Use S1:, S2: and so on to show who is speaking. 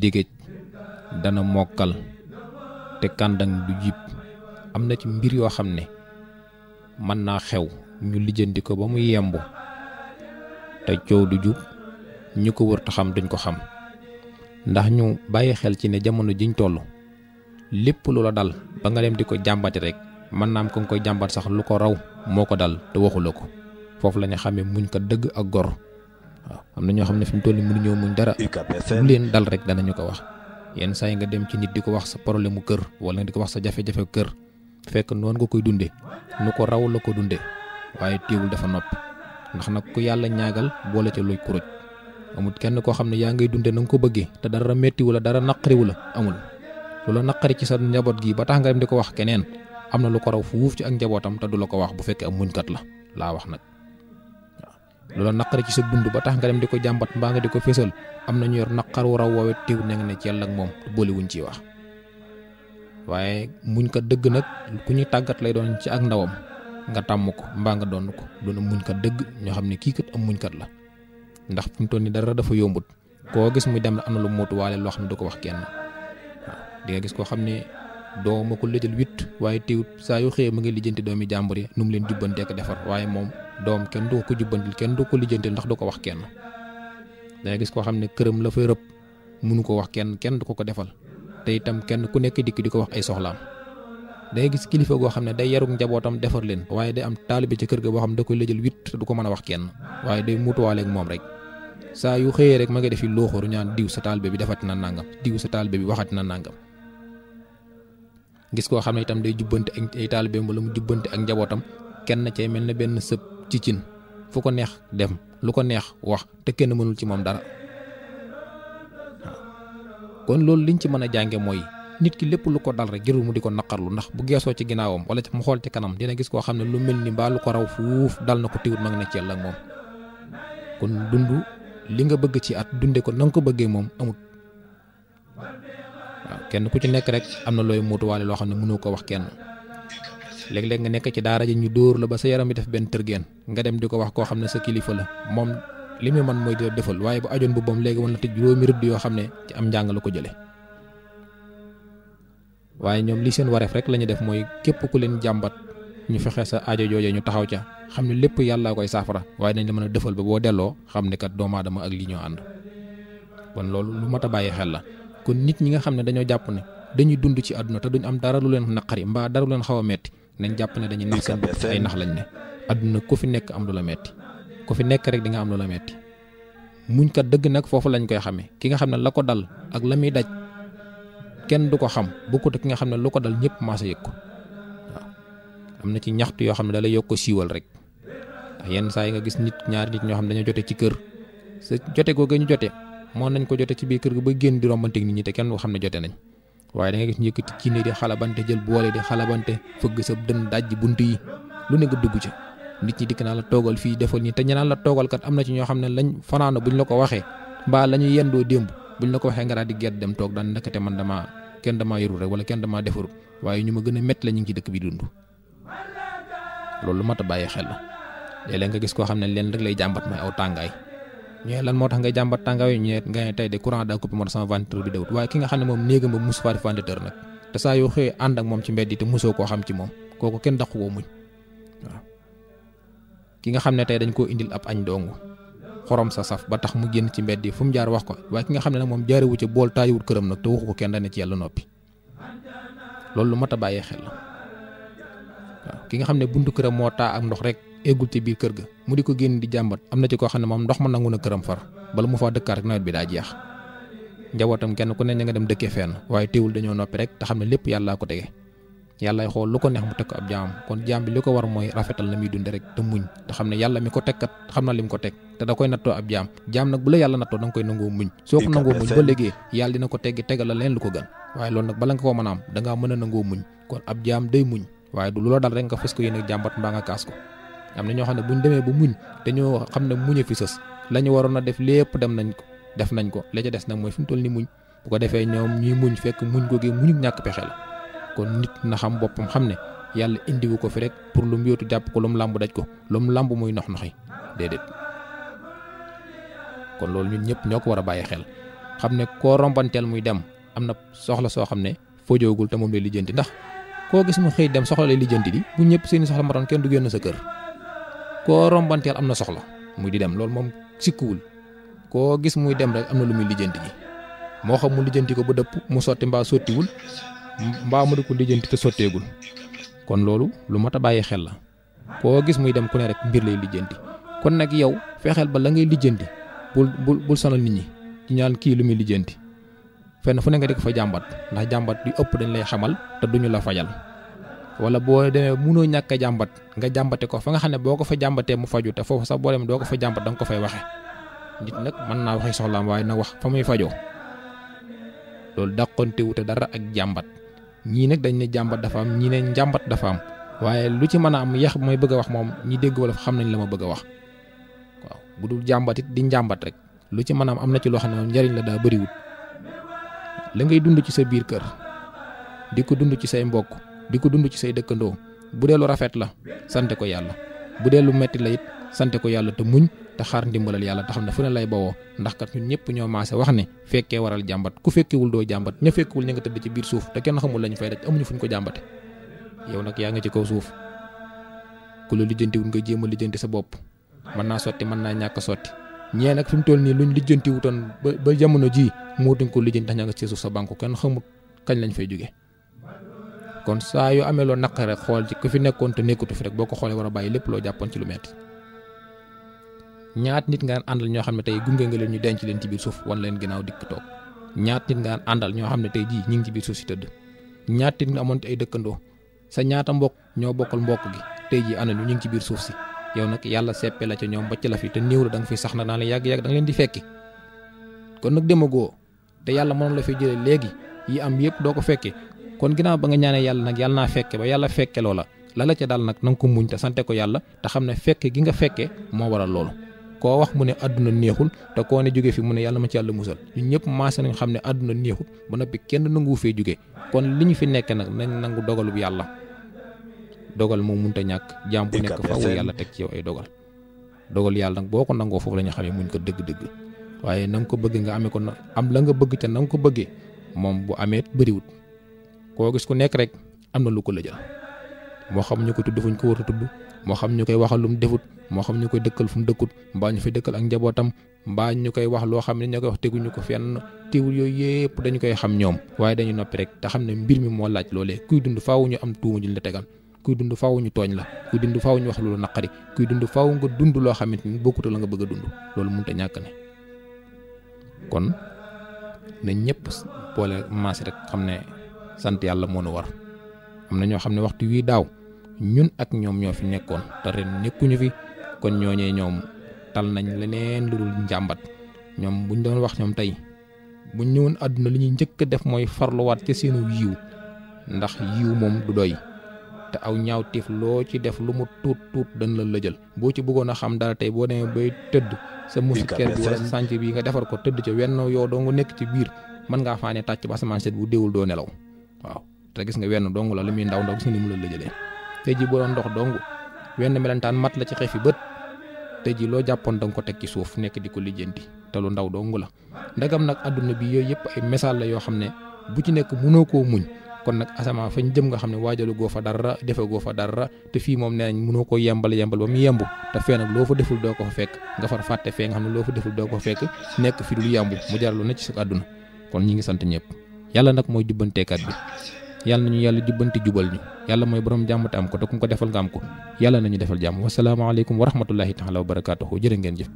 S1: digéej dana mokkal te kàndang du jib. am na ci mbir yoo xam ne mën naa xew ñu lijjanti ko ba mu yemb te coow du jub ñu ko wër ta xam duñ ko xam ndax ñu bàyyi xel ci ne jamono jiñ toll lépp lu la dal ba nga dem di ko jàmbati rek mën naa am ko nga koy jàmbat sax lu ko raw moo ko dal te waxu la ko. foofu la ñu xamee muñ ko dëgg ak gor. waaw am na ñoo xam ne fi mu toll nii mënuñoo muñ dara lu leen dal rek danañu ko wax. yenn saa yi nga dem ci nit di ko wax sa problème mu kër wala di ko wax sa jafe-jafe kër fekk noonu nga koy dundee nu ko raw la ko dundee waaye téewul dafa noppi ndax nag ku yàlla ñaagal boole ca luy kuruj amul kenn koo xam ne yaa ngay dundee na nga ko bëggee te dara mettiwu la dara naqariwu la amul. lu la naqari ci sa njaboot gi ba tax nga dem di ko wax keneen am na lu ko raw fuuf ci ak njabootam te du la ko wax bu fekkee am muñkat la laa wax nag. lu la naqari ci sa dund ba tax nga dem di ko jàmbat mbaa nga di ko fésal am na ñu yor naqar wu raw woowe teew ne nga ne ci yàlla ak moom boole wuñ ciy wax. waaye muñ ko dëgg nag ku ñuy tàggat lay doon ci ak ndawam nga tàmm ko mbaa nga doon ko doon muñ ko dëgg ñoo xam ne kii kat am muñkat la ndax fi mu toll nii dara dafa yombut koo gis muy dem am na lu mootuwaale loo xam ne du ko wax kenn. waaw di nga gis koo xam ne doom ma ko lëjal 8 waaye teewut saa yu xëyee ma ngi lijjanti doomi jàmbur yi nu mu leen jubbantee ko defar waaye moom doom kenn du ko jubbantil kenn du ko lijjantil ndax du ko wax kenn. da nga gis koo xam ne këram la fay rëbb mënu ko wax kenn du ko defal te itam kenn ku nekk dikk di ko wax ay soxlaam. day gis kilifa goo xam ne day yarug njabootam defar leen waaye day am taalibe ci kër ga boo xam ne da koy lëjal 8 te du ko mën a wax kenn waaye day mutuwaale ak moom rek saa yu xëyee rek ma nga defi looxoru ñaan diw sa taalibe bi defati na nangam diw sa taalibe bi waxati na nangam. gis koo xam ne itam day jubbante ak ay taalibeem wala mu jubbante ak njabootam kenn cay mel ne benn sëb ci cin fu ko neex dem lu ko neex wax te kenn mënul ci moom dara. kon loolu liñ ci mën a jànge mooy nit ki lépp lu ko dal rek jërul mu di ko naqarlu ndax bu geesoo ci ginnaawam wala mu xool ci kanam dina gis koo xam ne lu mel ni mbaa lu ko raw fuuf dal na ko tiwut ma nga ne ci yàlla ak moom. kon dund li nga bëgg ci at dunde ko na nga ko bëggee moom amut. waaw kenn ku ci nekk rek am na looy muutuwaale loo xam ne mënoo ko wax kenn. léeg-léeg nga nekk ci daara ji ñu dóor la ba sa yaram bi def benn tërgeen nga dem di ko wax koo xam ne sa kilifa la moom li mu man mooy di defal waaye bu ajoon bu boom léegi mën na tëj juróomi rëdd yoo xam ne ci am njàng la ko jële waaye ñoom li seen wareef rek la ñu def mooy képp ku leen jàmbat ñu fexe sa aajo jooje ñu taxaw ca xam ne lépp yàlla koy saafara waaye dañ la mën a defal ba boo delloo xam ne kat doomu aadama ak li ñoo ànd. kon loolu lu mat a bàyyi xel la. kon nit ñi nga xam ne dañoo jàpp ne dañuy dund ci àdduna te duñ am dara lu leen naqari mbaa dara lu leen xaw a metti nañ jàpp ne dañuy nax seen bopp ay nax lañ ne. àdduna ku fi nekk am lu la metti ku fi nekk rek di nga am lu la metti muñ kat dëgg nag foofu lañ koy xamee ki nga xam ne la ko dal ak la muy daj kenn du ko xam bokkut ki nga xam ne lu ko dal ñëpp maasa yëg ko. waaw am na ci ñaxtu yoo xam ne da lay yokk ko siiwal rek ndax yenn saa yi nga gis nit ñaari nit ñoo xam ne dañoo jote ci kër sa jote googu ñu jote moo nañ ko jote ci biir kër ga ba génn di rombanteeg nit ñi te kenn du xam ne jote nañ waaye da nga gis ñu yëkkati ci ne di xalabante jël boole di xalabante fëgg sa dën dajji bunt yi lu ne nga dugg ca nit ñi dikk naa la toogal fii defal nii te ñu naan la toogal kat am na ci ñoo xam ne lañ fanaana buñ la ko waxee mbaa la ñu yendoo démb buñ la ko waxee nga daal di gedd dem toog daan ndekete man kenn damaa yorul rek wala kenn damaa defarul waaye ñu ma gën a métti la ñu ngi ci dëkk bi dund. loolu lu mat a bàyyi xel la léeg-léeg nga gis koo xam ne leen rek lay jàmbat may aw tàngaay ñu lan moo tax ngay jàmbat tàngaay ñu nga ne tey de courant daa coupé moo tax sama ventilateur bi dawut waaye ki nga xam ne moom néegam ba mus faati ventilateur nag te saa yoo xëyee ànd ak moom ci mbedd yi te musoo koo xam ci moom kooku kenn daqu koo muñ. waaw ki nga xam ne tey dañ koo indil ab añ dong xorom sa saf ba tax mu génn ci mbedd yi fu mu jaar wax ko waaye ki nga xam ne nag moom jaariwu ci bool taayiwut këram nag te waxu ko kenn dane ci yàlla noppi loolu lu mat a bàyyee xel la. waaw ki nga xam ne buntu këram moo taa ak ndox rek eggul ci biir kër ga mu di ko génn di jàmbat am na ci koo xam ne moom ndox ma nangu na këram far bala mu faa dëkkaat rek nawet bi daa jeex njabootam kenn ku ne ña nga dem dëkkee fenn waaye teewul dañoo noppi rek te xam ne lépp yàllaa ko tege yàllaay xool lu ko neex mu teg ko ab jaam kon jaam bi li ko war mooy rafetal na muy dunde rek te muñ te xam ne yàlla mi ko teg kat xam na lim ko teg te da koy nattoo ab jaam nag bu la yàlla nattoo da nga koy nangoo muñ soo ko nangoo muñ ba léegi yàlla dina ko teggi tegal la leen lu ko gën waaye loolu nag bala nga koo mën a am da ngaa mën a nangoo muñ kon ab jaam day muñ waaye du lu la dal rek nga fës ko yéen ak jàmbat mbaa nga kaas ko am na ñoo xam ne buñ demee ba muñ dañoo xam ne muñ a fi sës la ñu waroon a def lépp def nañ ko la ca des nag mooy fi mu toll ni muñ bu ko defee ñoom ñuy muñ fekk muñ googee muñu ñàkk pexe la kon nit na xam boppam xam ne yàlla indiwu ko fi rek pour lu mu yóotu jàpp ko lu mu làmb daj ko lu mu làmb muy nox noxi déedéet kon loolu ñun ñëpp ñoo ko war a bàyyi xel xam ne koo rombanteel muy dem am na soxla soo xam ne fojoogul te moom lay lijjanti. ndax koo gis mu xëy dem soxla lay lijjanti di bu ñëpp seeni soxla matoon kenn du génn sa kër. koo rombanteel am na soxla muy di dem loolu moom sikkuwul. koo gis muy dem rek am na lu muy lijjanti ji moo xam mu lijjanti ko ba dëpp mu sotti mbaa sottiwul mbaa mu di ko lijjanti te sotteegul. kon loolu lu mat a bàyyi xel la. koo gis muy dem ku ne rek mbir lay lijjanti. kon nag yow fexeel ba la ngay lijjanti bul sonal nit ñi ci ñaan kii lu muy lijjanti fenn fu ne nga di ko fa jàmbat ndax jàmbat yu ëpp dañ lay xamal te duñu la fajal. wala boo demee munoo ñàkk a jàmbat nga jàmbate ko fa nga xam ne boo ko fa jàmbatee mu faju te foofu sax boo demee doo ko fa jàmbat da nga ko fay waxe nit nag mën naa waxee soxlaam waaye na wax fa muy fajoo loolu dàqontewu te dara ak jàmbat. ñii nag dañ ne jàmbat dafa am ñii ne njàmbat dafa am waaye lu ci mën a am yax mooy bëgg a wax moom ñi dégg wala xam nañ la ma bëgg a wax waaw bu dul jàmbat it di njàmbat rek lu ci mën a am na ci loo xam ne moom njariñ la daa bëriwut. la ngay dund ci sa biir kër di ko dund ci say mbokk di ko dund ci say dëkkandoo bu dee lu rafet la sante ko yàlla bu dee lu metti la it sante ko yàlla te muñ te xaar ndimbalal yàlla te xam ne fu ne lay bawoo ndax kat ñun ñëpp ñoo maase wax ne fekkee waral jàmbat ku fekkewul doo jàmbat ña fekkewul ña nga tëdd ci biir suuf te kenn xamul lañu fay daj amuñu fuñ ko jàmbate. yow nag yaa nga ci kaw suuf ku la lijjantiwul nga jéem a lijjanti sa bopp mën naa sotti mën naa ñàkk sotti ñee nag fi mu toll nii luñ lijjantiwutoon ba jamono jii mootuñ ko lijjanti ndax ña nga ci suuf sa banque kenn xamut kañ lañ fay jóge. kon saa yoo amee loo naq rek xool ci ku fi nekkoon te nekkatu fi rek boo ko xoolee war a bàyyi lépp loo jàppoon ci lu metti. ñaat nit nga àndal ñoo xam ne tey gunge nga leen ñu denc leen ci biir suuf wan leen ginnaaw dikk toog ñaat nit nga àndal ñoo xam ne tey jii ñu ngi ci biir suuf si tëdd ñaat nit nga amoon ay dëkkandoo sa ñaata mbokk ñoo bokkal mbokk gi tey jii ana ñu ngi ci biir suuf si yow nag yàlla seppe la ca ñoom bacc la fi te néew la da nga fi sax na naa la yàgg-yàgg da nga leen di fekki kon nag demagoo te yàlla mënoon la fi jëlee léegi yi am yëpp doo ko fekke kon ginnaaw ba nga ñaanee yàlla nag yàlla naa fekke ba yàlla fekke loola la ca daal nag na nga ko muñ te sante ko yàlla te xam ne fekke gi nga fekke moo waral loolu. koo wax mu ne àdduna neexul te koo ne jóge fi mu ne yàlla ma ci yàlla musal ñun ñëpp maase nañ xam ne àdduna neexul ba noppi kenn nanguwu fee jóge kon li ñu fi nekk nag nañ nangu dogalub yàlla dogal moom mënut a ñàkk jaam bu nekk faaw yàlla teg ci yow ay dogal yàlla nag boo ko nangoo foofu la ñu xamee muñ ko dëgg-dëgg waaye na nga ko bëgg nga amee ko am la nga bëgg te na nga ko bëggee moom bu amee bëriwut koo gis ku nekk rek am na lu ko lëjal moo xam ñu ko tudd fuñ ko war a tudd moo xam ñu koy waxal lu mu defut moo xam ñu koy dëkkal fu mu dëkkut mbaa ñu fi dëkkal ak njabootam mbaa ñu koy wax loo xam ne ñu koy wax teguñu ko fenn teewul yooyu yëpp dañu koy xam ñoom waaye dañu noppi rek te xam ne mbir mi moo laaj loolee kuy dund faaw ñu am tuuma juñ la tegal kuy dund faaw ñu tooñ la kuy dund faaw ñu wax lu naqari kuy dund faaw nga dund loo xamante ni bokkut la nga bëgg a dund loolu mënut a ñàkk ne kon na ñëpp boole maas rek xam ne sant yàlla moo nu war am na ñoo xam ne waxtu wii daaw ñun ak ñoom ñoo fi nekkoon te ren nekkuñu fi kon ñooñee ñoom tal nañ leneen lu dul njàmbat ñoom buñ doon wax ñoom tey buñ ñëwoon àdduna li ñuy njëkk a def mooy farluwaat ca seenu yiw ndax yiw moom du doy te aw ñaawteef loo ci def lu mu tuut dañ la lëjal boo ci bëggoon a xam dara tey boo demee bay tëdd sa musikeer bi wala sa sànc bi nga defar ko tëdd ca wenn yow doo nga nekk ci biir mën ngaa faane tàcc ba asamaan set bu déewul doo nelaw waaw te gis nga wenn dong la li muy ndaw gis nga ni mu la lëjalee tey ji boo doon ndox dong wenn melentaan mat la ci xeefi bët tey ji loo jàppoon da nga ko teg ci suuf nekk di ko lijjanti te lu ndaw dong la ndagam nag àdduna bi yooyu yëpp ay message la yoo xam ne bu ci nekk mënoo koo muñ kon nag asamaan fañ jëm nga xam ne waajalu goo fa dara defe goo fa dara te fii moom nee nañ mënoo ko yembal ba mu yemb te fee nag loo fa deful doo ko fa fekk nga far fàtte fee nga xam ne loo fa deful doo ko fa fekk nekk fi dul yemb mu jaral lu ne ci sa àdduna kon ñi ngi sant ñëpp yàlla nag mooy jubbanteekat bi yàlla nañu yàlla jubbanti jubal ñu yàlla mooy borom jàmm te am ko te ku ko defal nga am ko yàlla nañu defal jàmm wasalaamaaleykum wa rahmatullahi taala wa barakaatuhu jërë ngeen jëf